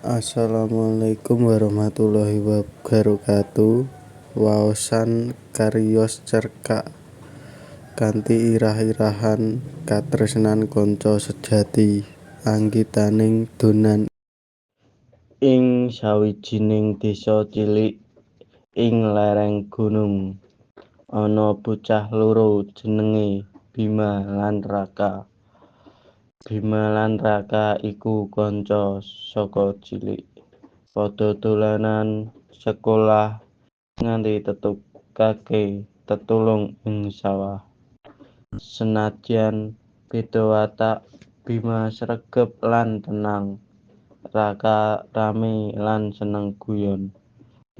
Assalamualaikum warahmatullahi wabarakatuh. Waosan cariyos cerkak kanthi irah-irahan katresnan kanca sejati anggitaning Donan. Ing sawijining desa cilik ing lereng gunung ana bocah loro jenenge Bima lan Raka. Bima lan Raka iku kanca saka cilik, padha dolanan, sekolah nganti tetukake tetulung ing sawah. Senadyan beda watak, Bima sregep lan tenang, Raka rame lan seneng guyon,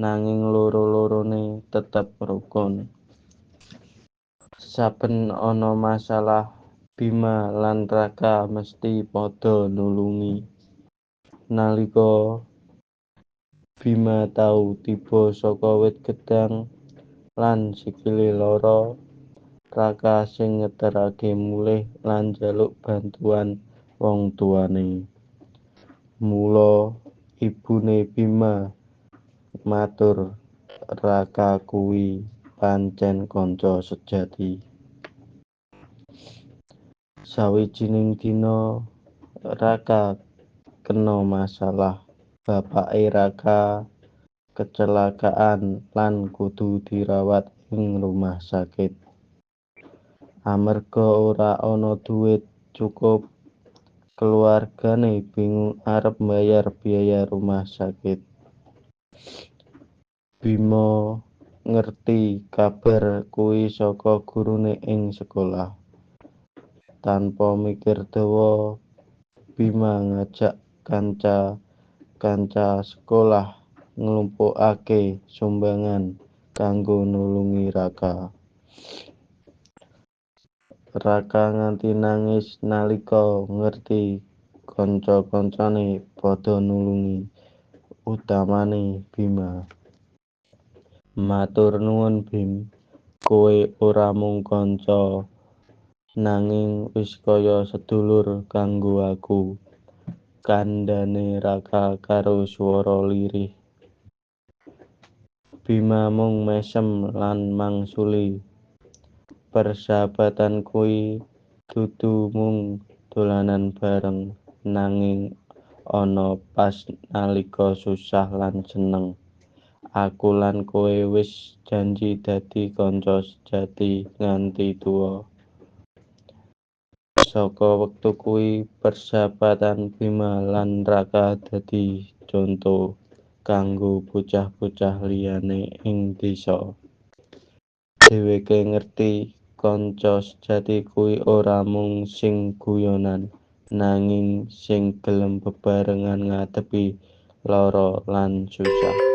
nanging loro-lorone tetep rukun. Saben ana masalah, Bima lan Raka mesti padha nulungi. Nalika Bima tau tiba saka wit gedhang lan sikile lara, Raka sing ngeterake mulih lan njaluk bantuan wong tuane. Mula ibune Bima matur, Raka kuwi pancen kanca sejati. Sawijining dina Raka kena masalah. Bapake Raka kecelakaan lan kudu dirawat ing rumah sakit. Amarga ora ana duit cukup, keluargane bingung arep mbayar biaya rumah sakit. Bima ngerti kabar kuwi saka gurune ing sekolah. Tanpa mikir dawa, Bima ngajak kanca-kanca sekolah nglumpukake sumbangan kanggo nulungi Raka. Raka nganti nangis nalika ngerti kanca-kancane padha nulungi, utamane Bima. Matur nuwun Bim, kowe ora mung kanca nanging wis kaya sedulur kanggo aku, kandhane Raka karo swara lirih. Bima mung mesem lan mangsuli. Persahabatan kuwi dudu mung dolanan bareng, nanging ana pas nalika susah lan seneng. Aku lan kowe wis janji dadi kanca sejati nganti tuwa. Saka wektu kuwi persahabatan Bima lan Raka dadi conto kanggo bocah-bocah liyane ing desa. Dheweke ngerti kanca sejati kuwi ora mung sing guyonan, nanging sing gelem bebarengan ngadepi lara lan susah.